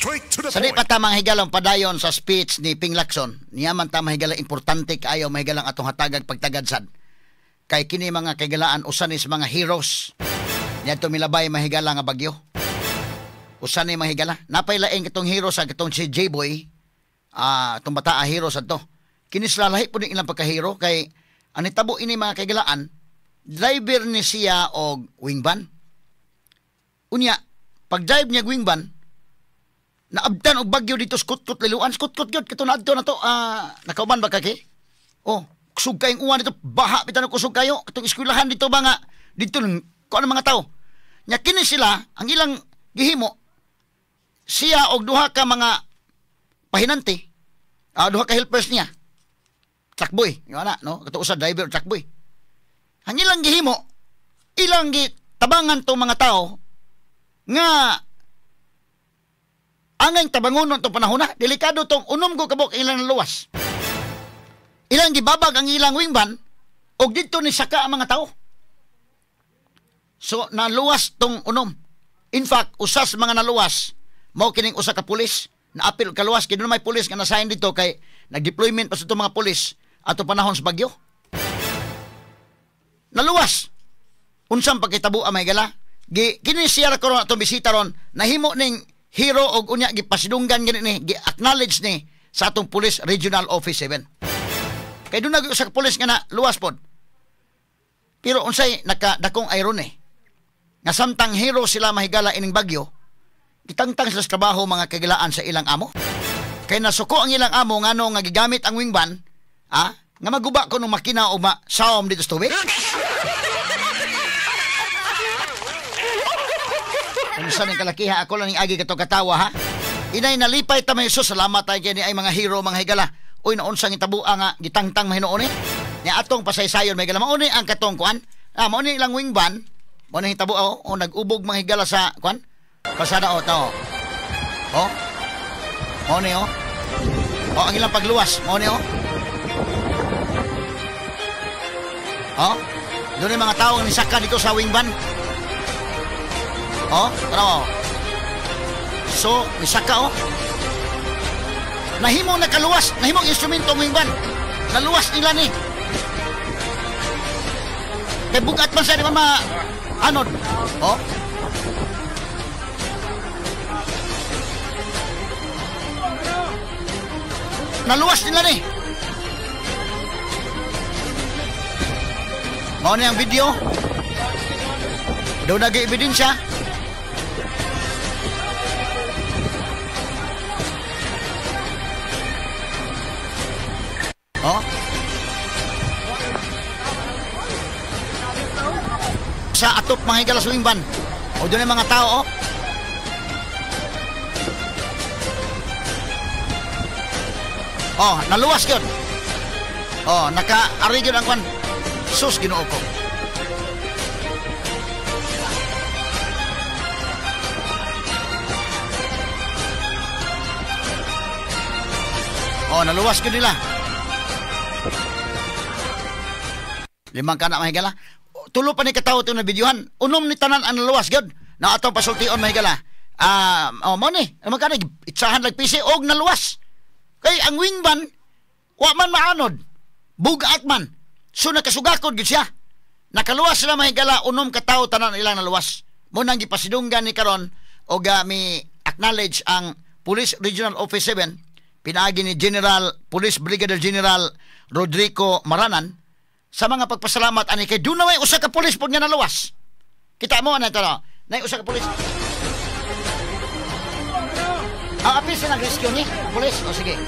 Straight to the Sa di point. pa ta mga padayon sa speech ni Ping Lacson, niya man ta mahigala importante kaayo mahigalang atong hatagag pagtagadsad. Kay kini mga kaigalaan usa ni sa mga heroes niadto milabay mahigala nga bagyo. Usa ni mahigala. Napay laing katong hero sa katong si J-Boy, atong bata hero sad to. Kini sila lahi pud ilang pagka-hero kay ang nitabo ini mga kaigalaan, driver ni siya og wing van. Unya, pag drive niya wing van, naabtan og bagyo dito sa Kutkut Liloan. Kutkut gyud kato naadto na to, nakauban ba ka kay? Oh, kusog kayong uwan dito, baha bitan og kusog kayo katong eskwelahan dito ba nga dito kuan mga tao. Nya kini sila ang ilang gihimo, siya og duha ka mga pahinante, duha ka helpers niya. Truckboy, ana no, kato usa driver truckboy. Ang ilang gihimo, ilang gitabangan tong mga tao nga angay tabangonon tong panahon na, delikado tong unom ko kabok ilang luwas. Ilang gibabag ang ilang wingban og didto ni saka ang mga tao. So naluwas tong unom. In fact, usas mga naluwas mao kining usa ka pulis na apil kaluwas kay dunay may pulis nga nasahin dito kay nagdeployment pa sa itong mga pulis ato panahon sa bagyo. Naluwas. Unsang pagkitabo ang mahigala? Kini siya ra karon atong bisita ron nahimo ning hero og unya gipasidunggan gani ni, gi-acknowledge ni sa atong Police Regional Office 7. Kay doon nag usa ka pulis nga na luwas pod. Pero unsay nakadakong irony nga samtang hero sila mahigala ining bagyo, gitangtang sila sa trabaho mga kagilaan sa ilang amo. Kay nasuko ang ilang amo ngano nga gigamit ang wingban, nga maguba kuno makina o masaom dito sa tubig. Unsa ning kalakiha, ako lang ning agi kato katawa ha. Inay nalipay ta may Jesus, salamat tayo kini ay mga hero mga higala. Uy naunsang itabua nga gitangtang mahinuon ni. Ni atong pasaysayon may higala mao ni ang katong kuan. Mao ni ilang wing van, mao ni hitabo o nag-ubog mga higala sa kuan. Pasada o tao. Oh. Mao ni oh. Oh ang ilang pagluwas, mao ni oh. Oh. Doon yung mga tao nga nisaka dito sa wing van. Oh, tara oh. So, misaka oh. Nahimong nakaluwas, nahimong instrumento ang wing van. Naluwas nila ni. Kay bugat man sa di man ma-anod. Oh. Naluwas nila ni. Mao ni ang video. Doon nag-ebidensya. Oh. Sa atop mga higala sa wingban. O doon yung mga tao, oh. Oh, naluwas yun. Oh, naka-ari yun ang kwan. Sus, Ginoo ko. Oh, naluwas yun nila. Limang kana mga higala. Tulo pa ni katawo itong nabidyohan. Unom ni tanan ang naluwas gyud. Na atong pasultion mga higala. Oh, mo ni, magkano itsahan lag PC og naluwas. Kay ang wingman wa man maanod. Bugat man. So nakasugakod gyud siya. Nakaluwas sila mga higala, unom katawo tanan ilang naluwas. Mo nang gipasidunggan ni karon og mi acknowledge ang Police Regional Office 7 pinaagi ni General Police Brigadier General Rodrigo Maranan sa mga pagpasalamat ani kay doon na may usa ka pulis pod nga naluwas. Kita mo ana tara, nay usa ka pulis. Ang apil sa nag-rescue ni pulis. O sige.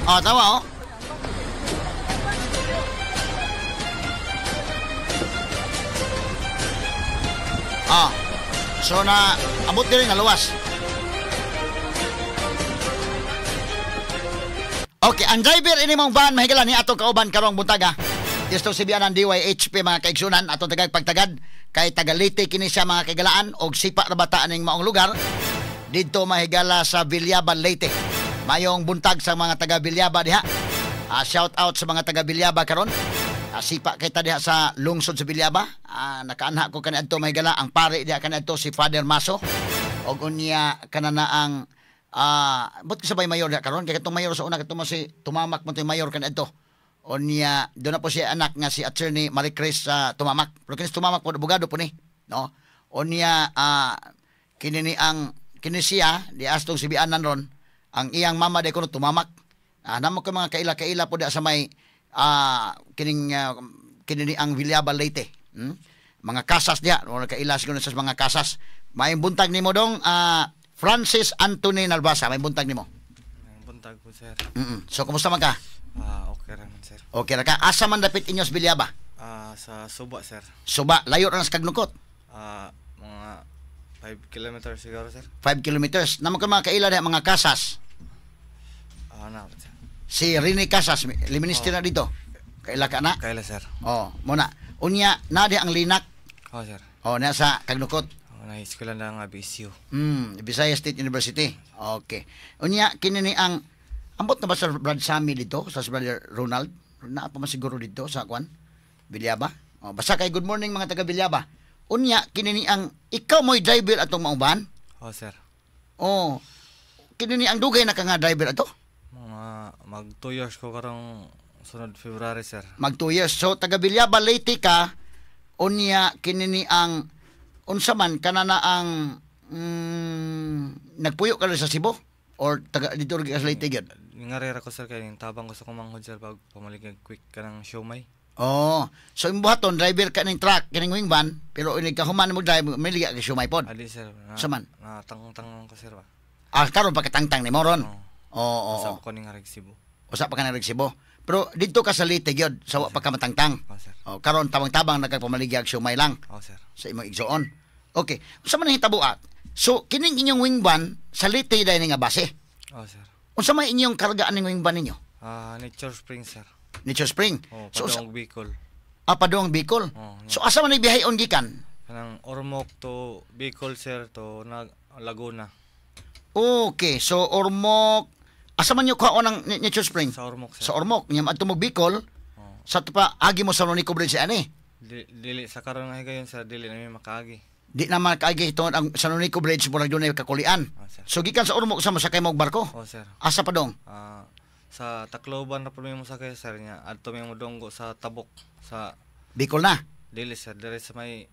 Oh, tawa oh. Ah. So na abot diri nga luwas. Okay, ang driver ini mong van mahigala ni atong kauban karong buntaga. Disto si Bianan DYHP mga kaigsunan atong tagag pagtagad Kay taga Leyte kini siya, mga kaigalaan, og sipa ra bata ning maong lugar didto, mahigala, sa Villaba, Leyte. Mayong buntag sa mga taga Villaba diha. Shout out sa mga taga Villaba karon. Sipa kita diha sa lungsod sa Villaba. Nakaanha ko kaniadto, mahigala, ang pare diha kaniadto si Father Maso. Og unya kanana ang but sabay mayor diha karon kay katong mayor sa una, katong si Tumamak mo to mayor kaniadto. Unya doon na po siya anak nga si Attorney Marie Chris Tumamak. Pero kini si Tumamak po, abogado po ni, no? Unya kini ni ang kini siya di astong si bianan ron, ang iyang mama di kuno Tumamak. Namo ko mga kaila-kaila po di sa may kining kini ni ang Villaba, Leyte. Mga Casas diha, wala kaila siguro sa mga Casas. Maayong buntag nimo dong, Francis Anthony Nalbasa, maayong buntag nimo. Ang buntag po, sir. So kumusta man ka? Okay ra man, sir. Okay ra ka. Asa man dapit inyo sa Villaba? Sa Suba, sir. Suba, layo ra na sa Kagnukot. Mga 5 kilometers siguro, sir. 5 kilometers. Namo ko mga kaila diha, mga Casas. Na, sir. Si Rene Casas, minister na dito. Kaila ka na? Kaila, sir. Oh, muna. Unya, na di ang Linak. Oh, sir. Oh, na sa Kagnukot. Oh, na eskwela na nga BSU. Visayas State University. Okay. Unya, kini ni ang ambot na ba sa Brad Sammy dito sa si Brother Ronald? Naa pa man siguro dito sa kwan? Villaba? Oh, basta kay good morning mga taga Villaba. Unya, kini ni ang ikaw mo'y driver atong maong van? Oh, sir. Oh. Kini ni ang dugay na ka nga driver ato? Mga mag 2 years ko karong sunod February, sir. Mag 2 years. So taga Villaba, Leyte ka. Unya kini ni ang unsa man kana na ang nagpuyo ka rin sa Cebu or taga dito rin ka sa Leyte gyud? Ngarera ko, sir, kay ning tabang ko sa kumanghod, sir, pag pamalig quick ka ng siomay. Oh, so imong buhaton, driver ka ning truck kining wing van, pero inig ka human mo drive, may liga ka siomay pod. Ali, sir. Na, Sa man? Na tang-tang ko, sir ba. Ah, karon pagkatangtang ni mo ron. Oh. Oo. Sa Oo. ko ning ngareg Cebu. Usa pa ka nang Cebu. Pero dito ka sa Leyte gyud, sa wa pa ka matangtang. Oh, sir. Oh, karon tabang-tabang nagpamaligyag siomay lang Oh, sir. sa imong igsoon. Okay. Unsa man hitabo at? So kining inyong wing van sa Leyte dai nga base. Oh, sir. Unsa may inyong kargaan ning wing van ninyo? Nature Spring, sir. Nature Spring. Oh, So padong Bicol. Ah, padung Bicol. Oh, So asa man biyahe gikan? Kanang Ormoc to Bicol, sir, to na Laguna. Okay, so Ormoc, asa man nyo kuhaon ang Nature Spring? Sa Ormoc, sir. Sa Ormoc, nya adto mo Bicol. Oh. Sa to pa agi mo sa Nonico Bridge ani. Dili sa karon nga higayon, sir, dili na mi makaagi. Di na makaagi tungod ang sa Nonico Bridge murag dunay kakulian. Oh, sir. So gikan sa Ormoc sa mosakay mo og barko. Oh, sir. Asa pa dong? Sa Tacloban na po mi mosakay, sir, nya adto mi modonggo sa Tabuk sa Bicol na. Dili, sir, diri sa may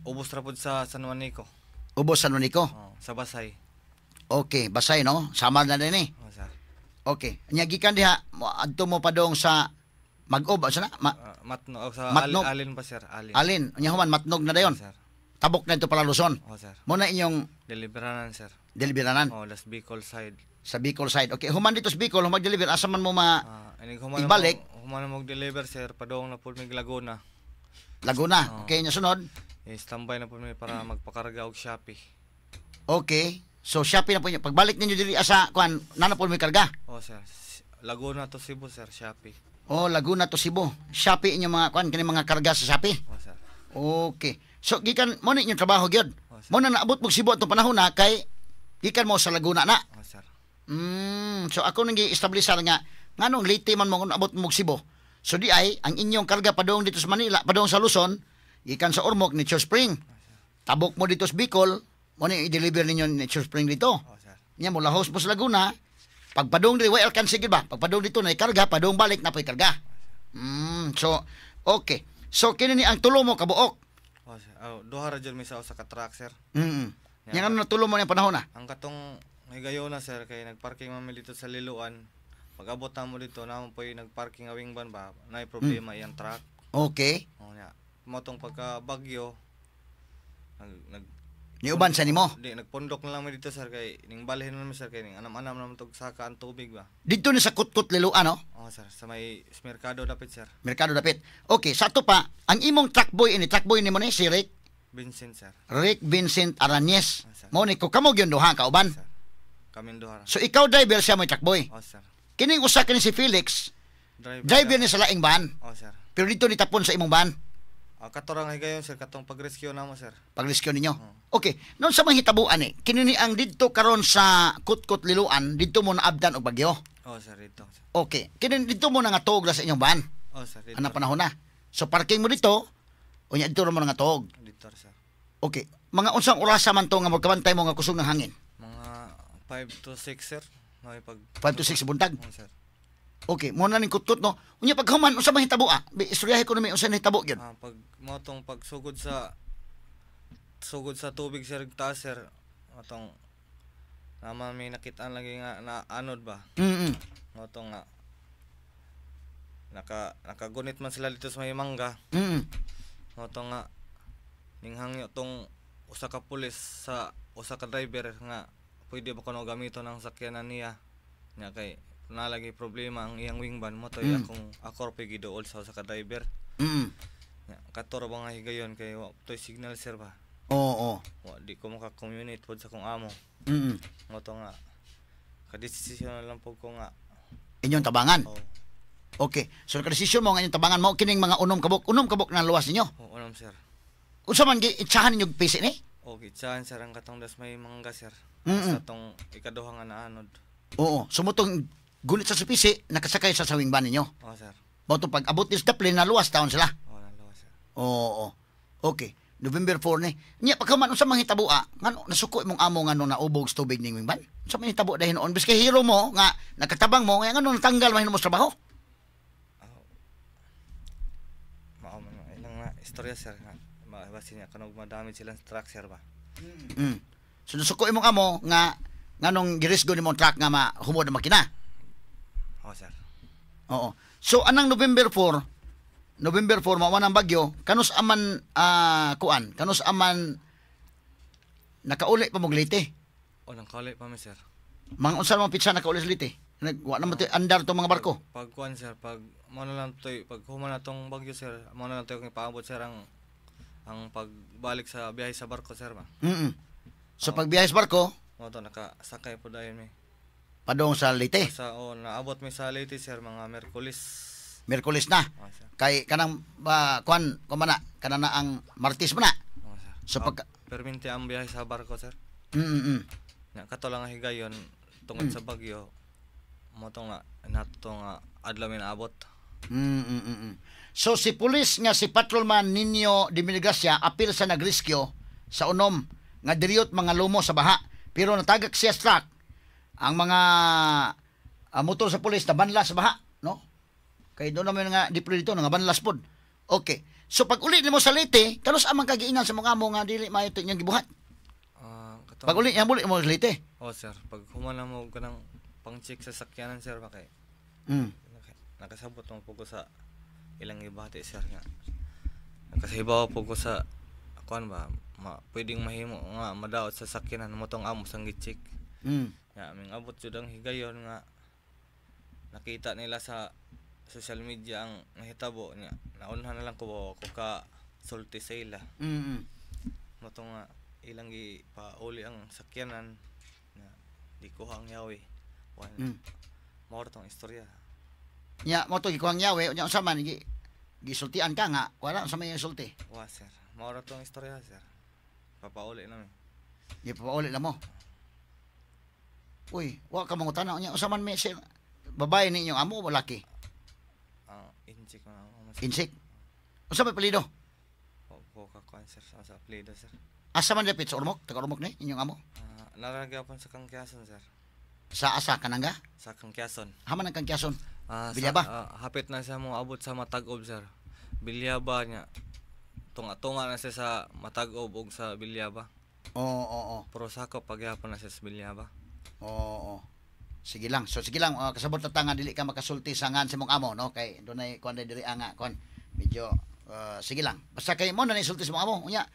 ubos ra pud sa San Juanico. Ubos San Juanico. Oh, sa Basay. Okay, Basay no. Samar na din eh. Oh, sir. Okay. Nya gikan diha mo adto mo padong sa Mag-ob sa na? Matnog, oh, sa Matnog. Alin, Alin pa, sir, Alin. Alin. Nya human Matnog na dayon. Oh, sir. Tabok na ito pala Luzon. Oh, sir. Mo na inyong Deliberanan, sir. deliberanan Oh, las Bicol side. Sa Bicol side. Okay, human dito sa Bicol, humag deliver asa man mo ma Inig human Ibalik. mo, human mo deliver, sir, padong na pud mig Laguna. Laguna. Oh. Okay, nya sunod. Eh, standby na pud mi para magpakarga og Shopee. Okay. So Shopee na po niyo. Pagbalik ninyo diri asa kuan, nana po may karga. Oh, sir. Laguna to Cebu, sir, Shopee. Oh, Laguna to Cebu. Shopee inyo mga kuan kini mga karga sa Shopee. Oh, sir. Okay. So gikan mo na inyong trabaho gyud. Oh, sir. Mo na naabot mo Cebu atong panahon na kay gikan mo sa Laguna na. Oh, sir. So ako nang gi-establisar nga nganong Leyte man mo kung abot mo Cebu. So di ay ang inyong karga padung dito sa Manila, padung sa Luzon, gikan sa Ormoc, Nature Spring. Tabok mo dito sa Bicol, mo ni i-deliver ninyo Nature Spring dito. Oh, sir. Nya mo lahos mo sa Laguna, pagpadung diri way alkansi gid ba? Pagpadung dito na karga, padung balik na po'y karga. So okay. So kini ni ang tulo mo kabuok. Oh, sir. Oh, duha ra jud mi sa usa ka truck, sir. Nya ngano natulo mo niyang panahon na? Ang katong higayon na, sir, kay nagparking man mi dito sa Liloan. Pag abot na mo dito, namo po yung nagparking nga wing van ba, naay problema iyang truck. Oh, nya. Mo tong pagka bagyo, nag Niuban sa nimo. Di, nagpundok na lang mi dito, sir, kay ning balhin na mi, sir, kay ning anam-anam naman tog saka ang tubig ba. Dito ni sa Kutkut Liloan, no? Oh, sir, sa may merkado dapit, sir. Merkado dapit. Okay, sa ato pa, ang imong truck boy ini, truck boy nimo ni si Rick, Vincent, sir. Rick Vincent Arañez. Ah, sir. Mo ni ko kamo gyud duha kauban. Sir. Kami duha ra. So ikaw driver, siya mo truck boy. Oh, sir. Kining usa kini si Felix, Driver. Driver ni sa laing van. Oh, sir. Pero dito ni tapon sa imong van. Kato ra nga higayon, sir, katong pag-rescue namo, sir. Pag-rescue ninyo. Okay, noon sa mga hitabuan eh, kini ni ang didto karon sa Kutkot Liloan, didto mo naabdan og bagyo. Oh, sir, dito, sir. Okay, kini didto mo nangatog ra sa inyong van. Oh, sir, dito. Anang panahon na. So parking mo dito, unya dito ra mo nangatog. Dito, sir. Okay, mga unsang orasa man to nga magkabantay mo nga kusog ng hangin? Mga 5 to 6, sir. May pag 5 to 6 buntag. Oh, sir. Okay, mo na ning kutkot, no. Unya paghuman, unsa man hitabo ah? Istoryahe ko na may unsa nahitabo gyud. Pag mo tong pagsugod sa sugod sa tubig, sir, taas, sir. Atong naman may nakitaan lagi nga na anod ba. Mo tong nga nakagunit man sila dito sa may mangga. Mo tong nga ninghangyo tong usa ka pulis sa usa ka driver nga pwede ba kuno gamiton ang sakyanan niya. Nya kay nalagi problema ang iyang wing van mo to. Akong ako ra giduol sa usa ka driver. Nya kato ra ba nga higayon kay wa toy signal, sir, ba. Oo. Wa di ko maka-communicate pod sa akong amo. Mo to nga kadesisyon na lang pod ko nga inyong tabangan. Oh. Okay. So nakadesisyon mo nga inyong tabangan mao kining mga 6 kabuk na luwas ninyo. Oo, unom, sir. Unsa man gi itsahan ninyo pisi ni? Okay, tsahan, sir, ang katong das may mangga, sir. Sa tong ikaduha nga naanod. Oo. So motong gunit sa pisi nakasakay sa wing van ninyo. Oh, sir. Mao to pag abot ni sa plane naluwas taon sila. Oh, naluwas, sir. Oo. Okay. November 4 ni. Nya pagkaman unsa man hitabo ah? Ngano nasuko imong amo ngano naubog sa tubig ning wing van? Unsa man hitabo dahil noon? Biski hero mo nga nakatabang mo nga ngano natanggal man mo sa trabaho? Mao man ang ilang nga istorya, sir, nga basin niya kanog madamage silang truck, sir, ba. So nasuko imong amo nga nganong girisgo nimo ang truck nga mahumod ang makina. Oh, sir. Oo. So anang November 4, November 4 mao ang bagyo, kanus aman kuan, kanus aman nakauli pa mo Leyte? O nang kauli pa mi, sir. Mga unsa man pitsa nakauli sa Leyte? Nag wa na mo andar to mga barko. Pag kuan, sir, pag mo na lang toy pag human na tong bagyo, sir, mo na lang toy ipaabot, sir, ang pagbalik sa biyahe sa barko, sir, ba. So pagbiyahe sa barko, Mo to nakasakay po dayon mi. Padung sa Leyte. Sa oh, naabot mi sa Leyte, sir, mga Merkulis. Miyerkules na. Oh, sir. Kay kanang ba kuan kumana kana na ang Martes man na. Oh, sir. So Perminti ang biyahe sa barko, sir. Nya kato lang ang higayon tungod sa bagyo mo to nga nato nga adlaw mi naabot. So si pulis nga si Patrolman Nino de Milgracia apil sa nagrescue sa unom nga diriyot mga lumo sa baha, pero natagak siya sa truck ang mga motor sa pulis na banlas sa baha, no? Kay doon naman nga deploy dito nga banlas pod. Okay. So pag uli nimo sa Leyte, kanus amang kagiinan sa mga amo nga dili maayo to inyong gibuhat? Pag uli niya muli mo sa Leyte. Oh, sir, pag human na mo kanang pang-check sa sakyanan, sir, ba kay nakasabot mo po ko sa ilang gibati, sir, nga nakasahibaw po ko sa kuan ba ma, pwedeng mahimo nga madaot sa sakyanan mo tong amo sang gi-check. Nga aming abot jud ang higayon nga nakita nila sa social media ang nahitabo niya, naunhan na lang ko ba ko ka sulti sa ila. Mo to nga ilang gi pauli ang sakyanan nga di ko ang yawi. Wan mao ra tong istorya. Nya mo to gikuhang yawe, unya unsa man gi gisultian ka nga wala unsa may sulti? Wa, sir, mao ra tong istorya, sir, papauli na mi. Gipauli na mo. Uy, wa ka mangutana unya unsa man may sir, babae ninyong amo o laki? Ang inchik man ang amo, sir. Insik. Unsa may apelyido? Wa ko ka kuan, sir, sa apelyido, sir. Asa man dapit sa Ormoc? Taga Ormoc ni inyong amo? Naragapon sa Kangkiason, sir. Sa asa kanangga? Sa Kangkiason. Haman ang Kangkiason? Sa, Bilyaba? Hapit na siya mo abot sa Matag-ob, sir. Bilyaba niya. Tunga-tunga na siya sa Matag-ob ug sa Bilyaba. Oo. Pero sakop pagyapon na siya sa Bilyaba. Oo. Sige lang. So sige lang, kasabot na ta nga dili ka makasulti sa ngan sa imong amo, no? Kay dunay kuan diri nga kuan medyo sige lang. Basta kay mo na sulti sa imong amo. Unya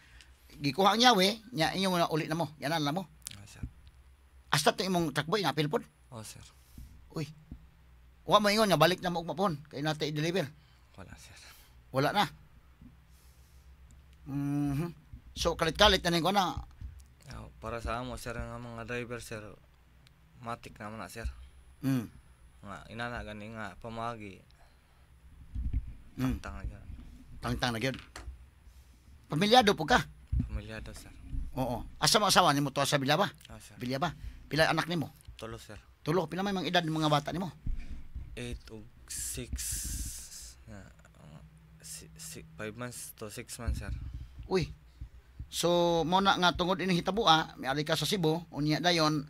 gikuha ang yawe, nya inyo na uli na mo. Yanan na mo. Oh, sir. Hasta to imong truckboy nga apil pod. Oh, sir. Uy. Wa mo ingon nga balik na mo ugma pon kay nata i-deliver. Wala, sir. Wala na. So kalit-kalit na ning kuan na. Para sa amo, sir, nga mga driver, sir, matik naman na, sir. Nga inana gani nga pamagi. Tangtang na gyud. Tangtang na gyud. Pamilyado po ka? Pamilyado, sir. Oo. Asa mo asawa nimo to sa Villaba? Ah, sir. Villaba. Pila anak nimo? 3, sir. 3. Pila may mga edad ng mga bata nimo? 8 ug 6 na 5 months to 6 months, sir. Uy. So mo na nga tungod ini hitabo, miari ka sa Cebu, unya dayon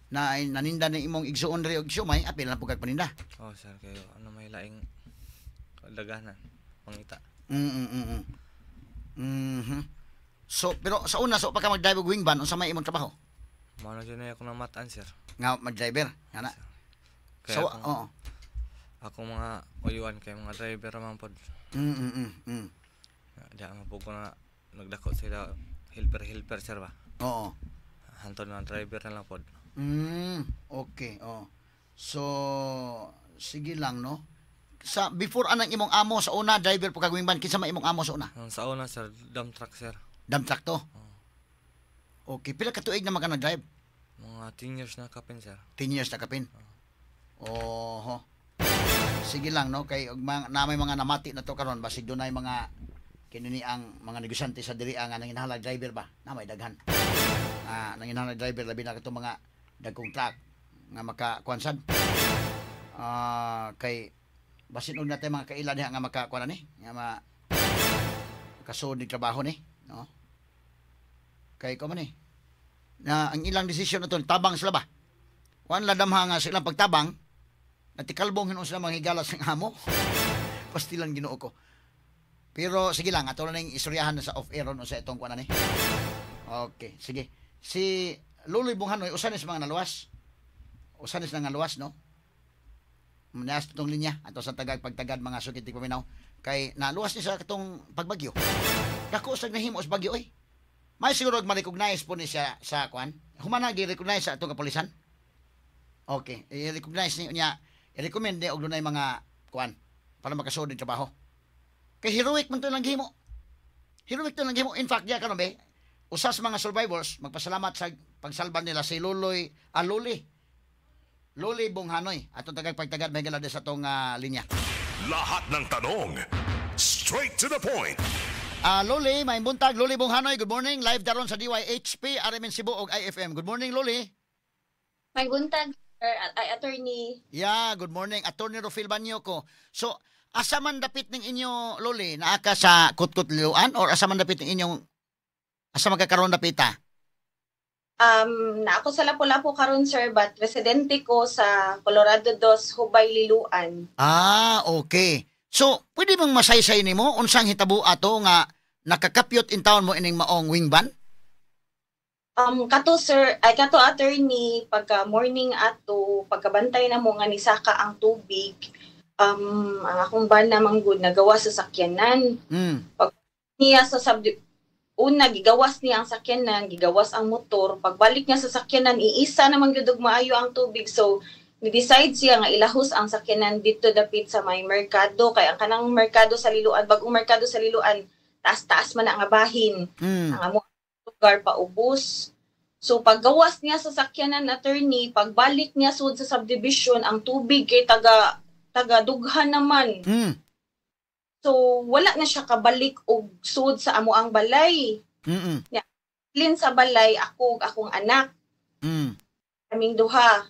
na naninda ni imong igsuon diri og siomay, apil na pud kag paninda. Oh, sir, kayo ano may laing daganan mangita. So pero sa una so pa ka mag-drive og wing van, unsa may imong trabaho? Mao na jud na ako namataan, sir. Nga mag-driver, nga na. Kaya So akong, oo. Akong mga uyuan kay mga driver man pod. Di man po ko na nagdako sila helper helper, sir ba. Oo. Hantod na driver na lang pod. Okay, oh. So sige lang, no. Sa before anang imong amo sa una driver po kag wing van, kinsa may imong amo sa una? Ang sa una, sir, dump truck, sir. Dump truck to. Okay, pila ka tuig na man ka nag-drive? Mga 10 years na kapin, sir. 10 years na kapin. Oho. Sige lang, no, kay og na may mga namati na to karon, basig dunay mga kinini ang mga negosyante sa diri nga nanginahanglan driver ba? Na may daghan. Ah, nanginahanglan driver, labi na katong mga dagkong truck nga makakuan sad. Ah, kay basin og natay mga kaila diha nga makakuan ni, nga ma kasuod ni trabaho ni, no? Kay ko man ni na ang ilang desisyon na to, tabang sila ba? Wan la damha nga silang pagtabang, natikalbong hinuon sila manghigala sa amo. Pastilan, Ginoo ko. Pero sige lang, ato na ning istoryahan na sa off-air no sa itong kuan ni. Okay, sige. Si Luloy Bunghanoy, usa ni sa mga naluwas. Usa ni sa nga naluwas, no? Naas itong linya ato sa tagag pagtagad, mga sukit ti paminaw, kay naluwas ni sa katong pagbagyo. Dako sa nahimo sa bagyo oy. May siguro ma-recognize po ni siya sa kuan. Humana gi-recognize sa atong kapulisan. Okay, i-recognize niya niya, i-recommend niya og dunay mga kuan para makasuod ng trabaho. Kay heroic man to lang gihimo. Heroic to lang gihimo. In fact, diya karon be, usa sa mga survivors magpasalamat sa pagsalba nila si Luloy, ah, Luli. Luli Bunghanoy. Atong tagag pagtagad may galade sa atong linya. Lahat ng tanong, straight to the point. Ah, Luli, may buntag. Luli Bunghanoy, good morning. Live daron sa DYHP, RMN Cebu ug IFM. Good morning, Luli. May buntag, sir, ay, attorney. Yeah, good morning. Attorney Rofil Banyo ko. So, asa man dapit ning inyo, Luli? Naa ka sa Kutkut Liloan or asa man dapit ning inyong, asa man ka karon dapita? Na ako sa Lapu-Lapu karon, sir, but residente ko sa Colorado Dos, Hubay, Liloan. Ah, okay. So, pwede mong masaysay nimo unsang hitabo ato nga nakakapyot in town mo ining maong wing van? Kato, sir, ay kato, attorney, pagka morning ato, pagkabantay na mo nga nisaka ang tubig, ang akong bana manggod nagawa sa sakyanan. Niya sa sub una gigawas niya ang sakyanan, gigawas ang motor. Pagbalik niya sa sakyanan, iisa naman gyud og maayo ang tubig. So ni-decide siya nga ilahos ang sakyanan dito dapit sa may merkado, kay ang kanang merkado sa Liloan, bagong merkado sa Liloan, taas-taas man na nga bahin. Ang amo lugar paubos. So paggawas niya sa sakyanan, attorney, pagbalik niya sud sa subdivision, ang tubig kay taga taga dughan naman. So wala na siya kabalik og sud sa amo ang balay. Lin sa balay ako ug akong anak, kaming duha.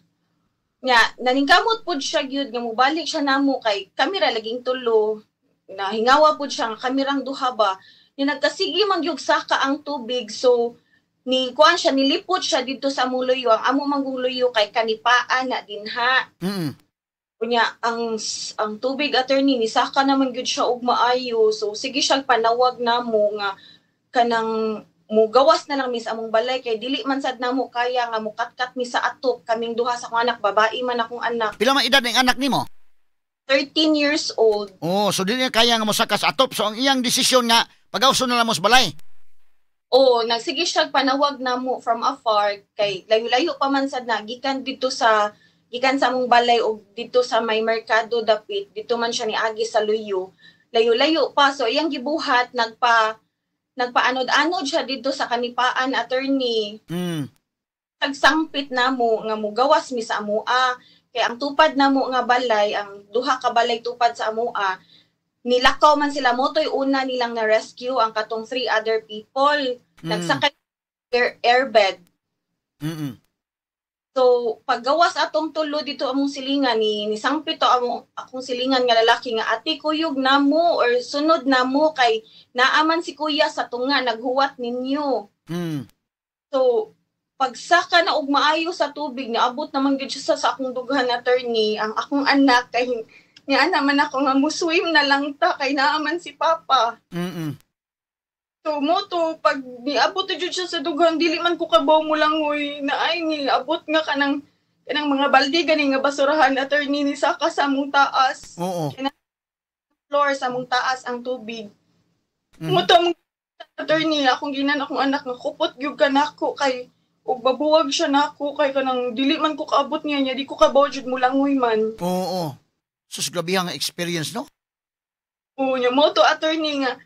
Nya naningkamot pud siya gyud nga mobalik siya namo kay kami ra laging tulo. Nahingawa pud siya nga kami rang duha ba. Nya nagkasige man gyud saka ang tubig, so ni kuan siya, nilipot siya dito sa among luyo. Ang amo manggong luyo kay kanipaan na dinha. Unya ang tubig, attorney, nisaka naman gyud siya og maayo. So sige siyang panawag namo nga kanang mugawas na lang mi sa among balay kay dili man sad namo kaya nga mukatkat mi sa atop kaming duha sa akong anak, babae man akong anak. Pila man edad ning anak nimo? 13 years old. Oh, so dili niya kaya nga mosaka sa atop. So ang iyang desisyon nga pagawson na lang mo sa balay. Oo, nagsige siya panawag namo from afar kay layo-layo pa man sad na gikan dito sa gikan sa among balay og dito sa may merkado dapit, dito man siya niagi sa luyo. Layo-layo pa, so iyang gibuhat, nagpaanod-anod siya dito sa kanipaan, attorney. Nagsangpit namo nga mugawas mi sa amoa kay ang tupad namo nga balay, ang duha ka balay tupad sa amoa, Nilakaw man sila motoy una nilang na rescue ang katong 3 other people. Nagsakay airbed. So paggawas atong tulo dito among silingan ni sangpit to among akong silingan nga lalaki nga ate kuyog namo or sunod namo kay naaman si kuya sa tunga naghuwat ninyo. So pagsaka na og maayo sa tubig niabot naman gyud siya sa akong dughan, attorney. Ang akong anak kay niya naman ako nga muswim na lang ta kay naaman si papa. So mo to pag niabot na jud siya sa dughan dili man ko kabaw mo langoy na ay niabot nga kanang mga balde gani nga basurahan, attorney, ni saka sa among taas. Oo. Kanang floor sa among taas ang tubig. Mo to among attorney akong ginan akong anak nga kupot gyud ka nako kay ug babuwag siya nako kay kanang dili man ko kaabot niya di ko kabaw jud mo langoy man. Oo. Sus, grabe ang experience, no? Oo, nya mo to attorney nga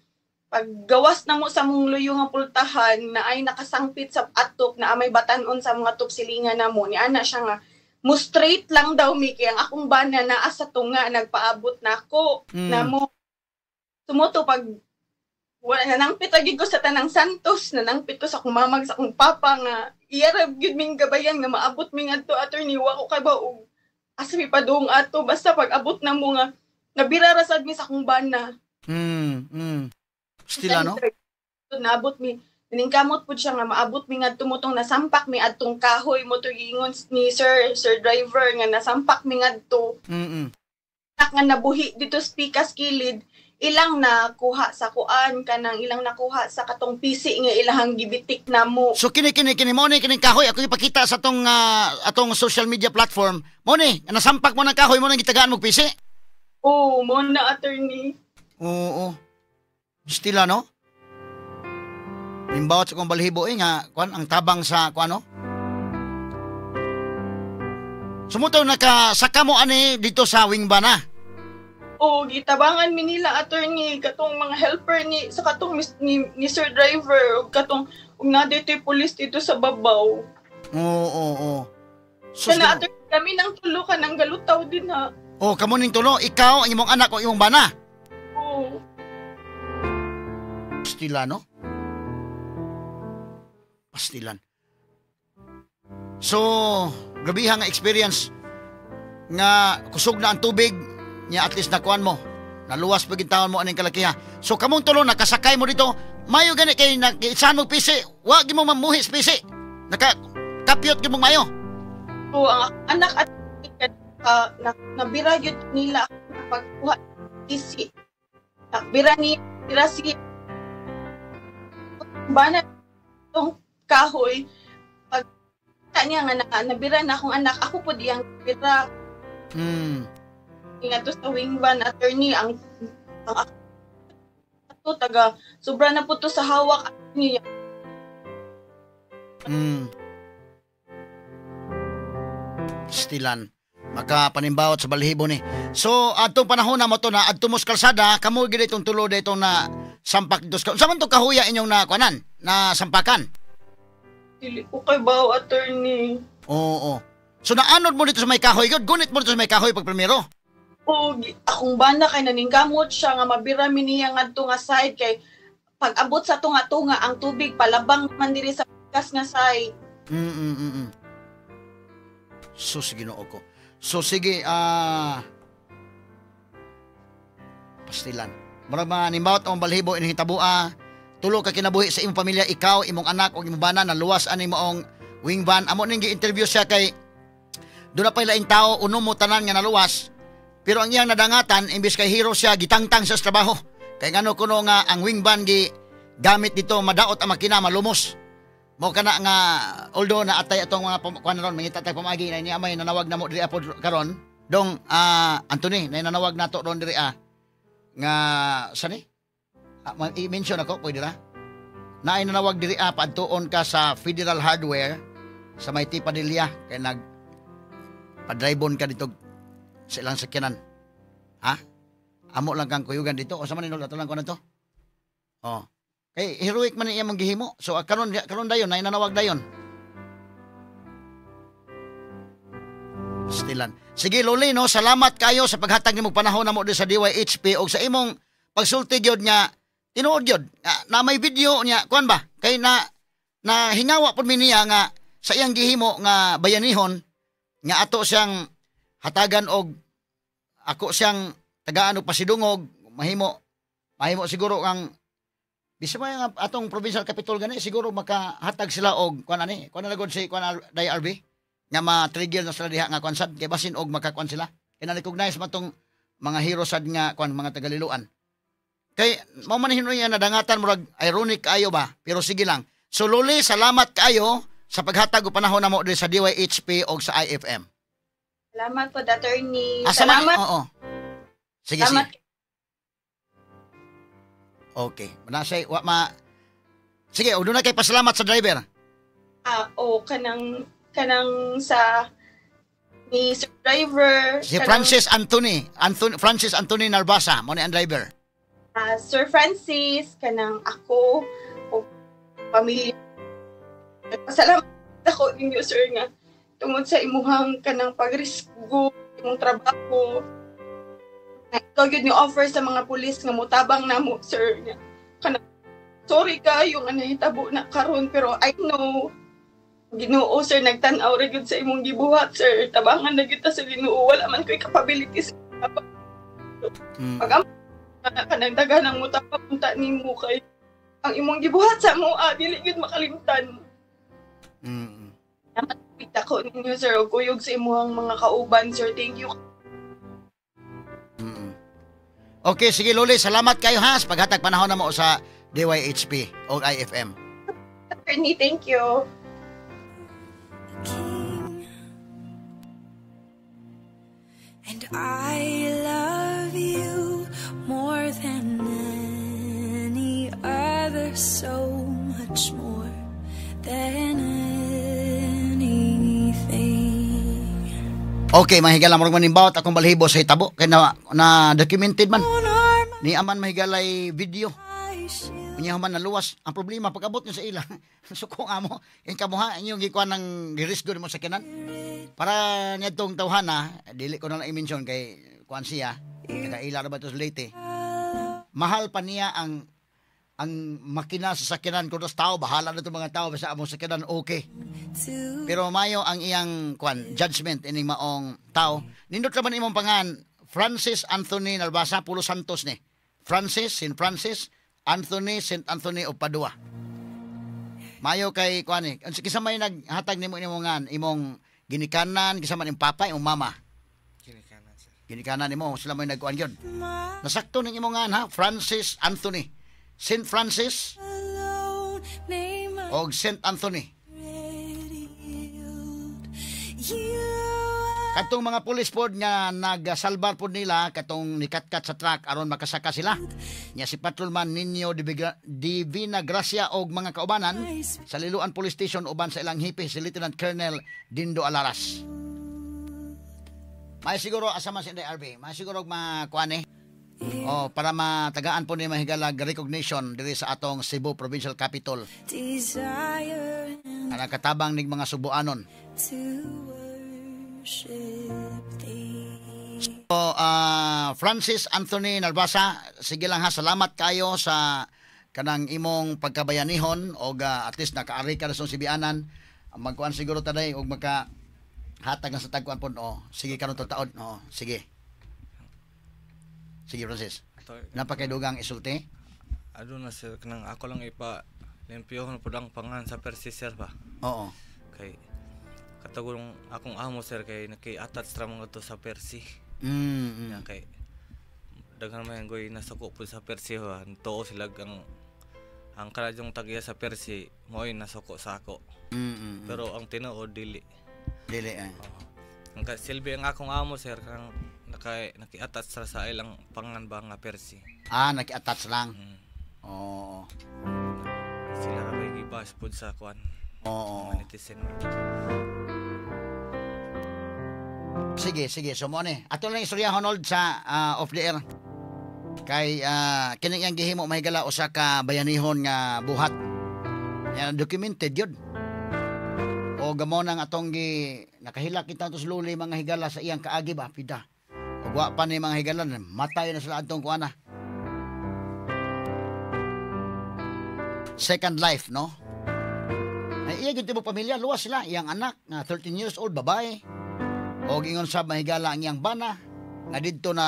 paggawas na mo sa mong luyo nga pultahan na ay nakasangpit sa atok na amay batanon sa mga top silingan na mo ni ana siya nga mo straight lang daw mi kay ang akong bana naa sa tunga nagpaabot nako na mo sumuto pag wala nanangpit agad ko sa tanang Santos, nanangpit ko sa akong mamag sa akong papa nga iya ra gyud ming gabayan nga maabot mi ngadto, attorney. Wa ko kay ba og asa mi padung ato basta pag abot na mo nga nabira ra sad mi sa akong bana. Stila, no? Naabot mi naningkamot pud siya nga maabot mi ngadto motong nasampak mi adtong kahoy mo to giingon ni sir driver nga nasampak mi ngadto. Nga nabuhi dito sa pikas kilid ilang nakuha sa kuan kanang ilang nakuha sa katong pisi nga ilahang gibitik namo. So kini mo ni kining kahoy ako ipakita sa atong atong social media platform. Mo ni nasampak mo ng kahoy mo nang gitagaan mo pisi. Oo, mo na, attorney. Oo. Stila, no? Nimbawat sa kong balhibo nga kuan ang tabang sa kuan, no? Sumuto nakasaka mo ani dito sa Wingbana. Oo, gitabangan mi nila, attorney, katong mga helper ni sa katong ni sir driver ug katong ug na dito'y pulis dito sa babaw. Oo. So, na, attorney, kami nang tulo ka nang galutaw din ha. Oh, kamo ning tulo, ikaw ang imong anak o imong bana. Oo. Pastila, no? Pastilan. So, grabiha nga experience nga kusog na ang tubig niya at least nakuan mo. Naluwas pag taon mo aning kalakiha. So kamong tulo nakasakay mo dito, mayo gani kay nakiisahan mo pisi, wa gi mo mamuhi sa pisi. Naka kapyot gi mo mayo. So ang anak at nabira gyud nila pagkuha pisi. Nakbira ni bira si bana tong kahoy pag niya nga nabira na akong anak, ako pud iyang bira. Nga to sa wingban, attorney, ang ato taga sobra na po to sa hawak niya. Stilan makapanimbawot sa balhibo ni. So adtong panahon na mo to na adto mo sa kalsada, kamo gid itong tulo dito na sampak dito sa man to kahuya inyong na kuanan, na sampakan. Dili ko kay bawo, attorney. Oo. So naanod mo dito sa may kahoy gud, gunit mo dito sa may kahoy pag primero. O akong bana kay naningkamot siya nga mabira mi niya ngadto nga side kay pag abot sa tunga-tunga ang tubig palabang man diri sa pikas nga side. Sus, Ginoo ko. So sige, pastilan. Murag manimbawot ang balhibo ining hitabua. Tulo ka kinabuhi sa imong pamilya, ikaw, imong anak ug imong bana naluwas ani moong wing van. Amo ning gi-interview siya kay doon na pa'y laing tao, uno mo tanan nga naluwas. Pero ang iyang nadangatan, imbis kay hero siya, gitangtang sa trabaho. Kay ngano kuno nga ang wing van gi gamit dito, madaot ang makina, malumos. Mo kana nga, although na atay atong mga kuan ron, mangita tay pamagi na niya may nanawag na mo diri apod karon. Dong Anthony, na nanawag nato ron diri nga sani? I-mention ako pwede ra. Naay nanawag diri paadtuon ka sa Federal Hardware sa may Padilla kay nag padribon ka dito sa ilang sakyanan. Ha? Amo lang kang kuyugan dito o sa man ato lang ko na to. Oh. Kay heroic man iya mong gihimo. So karon karon dayon nay nanawag dayon. Stilan. Sige Loli, no, salamat kayo sa paghatag nimo panahon namo diri sa DYHP og sa imong pagsulti gyud nga tinuod gyud na may video niya kuan ba kay na hingawa pud mi niya nga sa iyang gihimo nga bayanihon nga ato siyang hatagan og ako siyang tagaan og pasidungog mahimo siguro ang bisa man nga atong provincial capital gani siguro makahatag sila og kuan ani kuan na gud si kuan Day RB nga ma-trigger na sila diha nga kuan sad kay basin og makakuan sila kay na-recognize man tong mga hero sad nga kuan mga tagaliluan kay mao man hinuoy nga nadangatan murag ironic kaayo ba pero sige lang. So Loli, salamat kaayo sa paghatag og panahon namo diri sa DYHP og sa IFM. Salamat po, attorney. Salamat. Oo. Sige, salamat. Sige. Okay. Manasay, wa ma. Sige, og doon na kay pasalamat sa driver. O kanang sa ni sir driver. Si Francis Anthony, Francis Anthony Narvasa, mo ni ang driver. Sir Francis, kanang ako o pamilya. Pasalamat ako ninyo sir nga tungod sa imuhang kanang pagrisgo imong trabaho. Ikaw yun ni offer sa mga pulis nga mutabang namo sir nga kanang sorry kayo nga nahitabo na karon pero I know Ginoo sir nagtan-aw ra gyud sa imong gibuhat sir, tabangan na gyud ta sa Ginoo, wala man koy capabilities. Pag kanang daghan ang mutabang unta nimo kay ang imong gibuhat sa mo dili gyud makalimtan. Ako ninyo sir og kuyog sa imong mga kauban sir, thank you. Okay, sige Loli, salamat kayo ha sa paghatag panahon na mo sa DYHP o IFM. Attorney, thank you. King, and I love you more than any other, so much more than anything. Okay, mahigala murag manimbawat akong balhibo sa hitabo kay na documented man. Ni aman mahigalay video. Unya man naluwas. Ang problema pag-abot niyo sa ila, suko nga mo, yung kamuha inyong gikuan ng girisgo nimo sa kinan. Para niadtong tawhana, dili ko na lang i-mention kay kuan siya, taga-ila ra ba to sa Leyte. Mahal pa niya ang makina sa sakinan kung tas tao, bahala na itong mga tao basta among sakinan okay. Pero mayo ang iyang kuan judgment ining maong tao. Nindot ra man imong pangan Francis Anthony Narvasa, Pulo Santos ni. Francis, St. Francis, Anthony, St. Anthony of Padua. Mayo kay kuan ni. Kinsa may naghatag nimo imong ngan, imong ginikanan, kinsa man imong papa, imong mama? Ginikanan sir. Ginikanan nimo, sila may nagkuan gyud. Nasakto ning imong ngan ha, Francis Anthony. St. Francis og St. Anthony. Katong mga pulis pod nga nagsalbar pod nila katong nikatkat sa truck aron makasaka sila. Nya si Patrolman Nino Divina Gracia og mga kaubanan sa Liloan Police Station uban sa ilang hipi si Lieutenant Colonel Dindo Alaras. May siguro asa man si RB, may siguro makuan eh. Oh, para matagaan po ni mahigalag recognition diri sa atong Cebu Provincial Capital. Ang katabang ning mga Subuanon. So, Francis Anthony Narvasa, sige lang ha, salamat kayo sa kanang imong pagkabayanihon og at least nakaari ka na sa Sibianan. Magkuan siguro taday og maka hatag na sa tagkuan po. Oh, sige karon taon. Oh, sige. Sige Francis. Napakaidugang isulti. Aduna sir, kanang ako lang ipa limpyohon pud ang pangan sa Percy sir ba. Oo. Kay katagong akong amo sir kay naki-attach ra man to sa Percy. Ya, kay daghan man goy nasuko pud sa Percy ba. Tuo sila ang kanadyong tag-iya sa Percy mo'y nasuko sa ako. Pero ang tinuod dili. Dili eh. Ang silbi ang akong amo sir kanang naki-attach ra sa ilang pangan ba nga Percy. Ah, naki-attach lang. Oo. Sila ra may gibas pud sa kuan. Oo. Netizen. Sige, sige. So mo ni. Ato lang istorya Honald sa off the air. Kay kini iyang gihimo mahigala usa ka bayanihon nga buhat. Yan documented yun. O O gamo nang atong gi nakahilak kita to luli mga higala sa iyang kaagi ba pida. Ug wa pa ni mga higala matay na sila atong kuana. Second life, no? Ay iya gyud tibok pamilya, luwas sila iyang anak nga 13 years old babae. Og ingon sa mahigala ang iyang bana nga didto na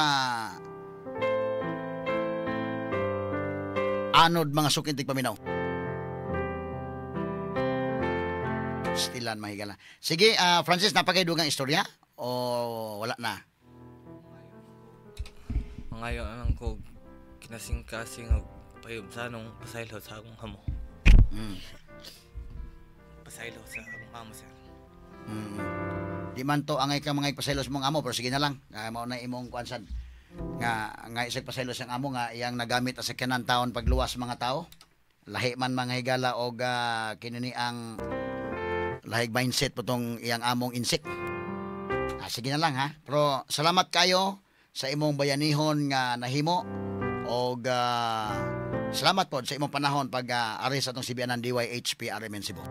anod mga sukintig paminaw. Stilan mahigala. Sige, Francis, napakaidugang istorya o wala na? Mangayo anang ko kinasingkasing og payub sa nung pasaylo sa akong hamo. Pasaylo sa akong amo, sir. Di man to angay ka mga pasaylo sa mong amo, pero sige na lang. Mao na imong kuan sad. Nga isag pasaylo sa amo nga iyang nagamit sa kanan taon pagluwas mga tao. Lahi man mga higala og kini ang lahig mindset po tong iyang among insect. Sige na lang ha. Pero salamat kayo sa imong bayanihon nga nahimo og salamat po sa imong panahon pag ari sa atong CBN DYHP RMN Cebu.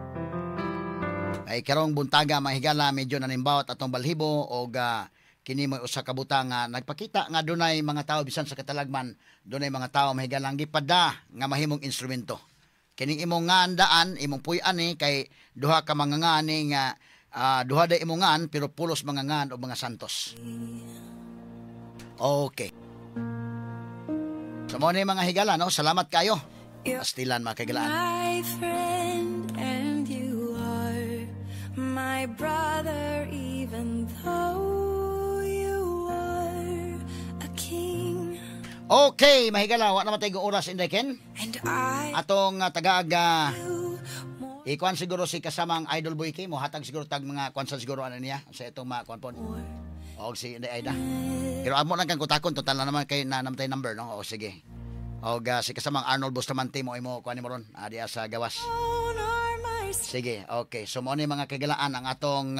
Ay karong buntaga mga higala medyo nanimbawat atong balhibo og kini mo'y usa ka butang nga nagpakita nga dunay mga tao bisan sa katalagman, dunay mga tao mahigalang gipada nga mahimong instrumento. Kining imong ngandaan, imong puy-an ni kay duha ka mga ngani nga duha day imong ngan pero pulos mga ngan o mga santos. Okay. So mo ni mga higala no, salamat kayo. Pastilan mga kahigalaan. My friend and you are my brother even though you are a king. Okay, mahigala, wa na matay oras inday Ken. And I atong tagaag ikuan siguro si kasamang Idol Boy K mo hatag siguro tag mga kuan sa siguro ano niya sa itong mga kuan pon. Og si Inday Aida. Pero amo lang kang kutakon total na naman kay na namatay number no. O sige. Og si kasamang Arnold Bustamante mo imo kuan nimo ron diya sa gawas. Sige, okay. So mo ni mga kagalaan ang atong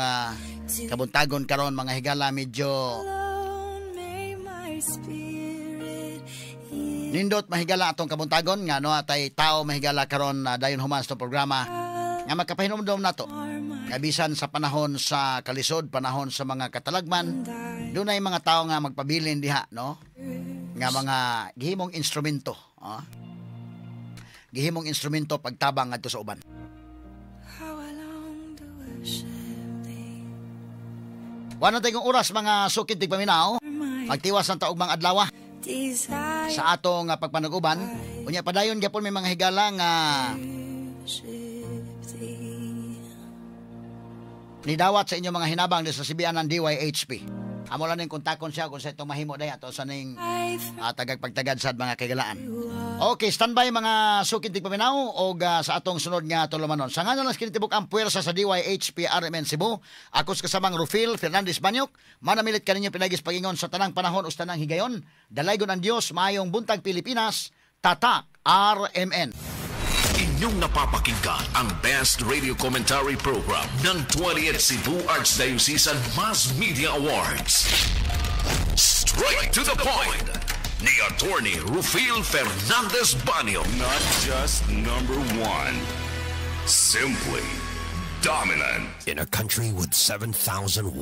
kabuntagon karon mga higala medyo nindot mahigala atong kabuntagon nga no atay tao mahigala karon dayon human sa programa nga makapahinumdom nato nga bisan sa panahon sa kalisod, panahon sa mga katalagman, dunay mga tao nga magpabilin diha no nga mga gihimong instrumento, gihimong instrumento pagtabang ngadto sa uban. Wala tayong oras mga sukid tigpaminaw, magtiwas ang taog mga adlaw sa atong pagpanag-uban. Unya padayon gyapon may mga higala nga nidawat sa inyong mga hinabang sa CBN ng DYHP. Amo lang ning kontakon siya kung sa itong mahimo day ato sa ning tagagpagtagad sad mga kaigalaan. Okay, standby mga sukid tigpaminaw og sa atong sunod nga tulumanon. Sa ngalan lang kinitibok ang puwersa sa DYHP RMN Cebu, ako sa kasamang Rufil Fernandez Banyok, manamilit kaninyo pinagis pagingon sa tanang panahon o sa tanang higayon. Dalaygon ang Dios, maayong buntag Pilipinas, Tatak RMN. Inyong napapakinggan ang Best Radio Commentary Program ng 20th Cebu Archdiocesan Mass Media Awards. Straight to the point ni Attorney Rufil Fernandez Banyo. Not just number one, simply dominant. In a country with 7,100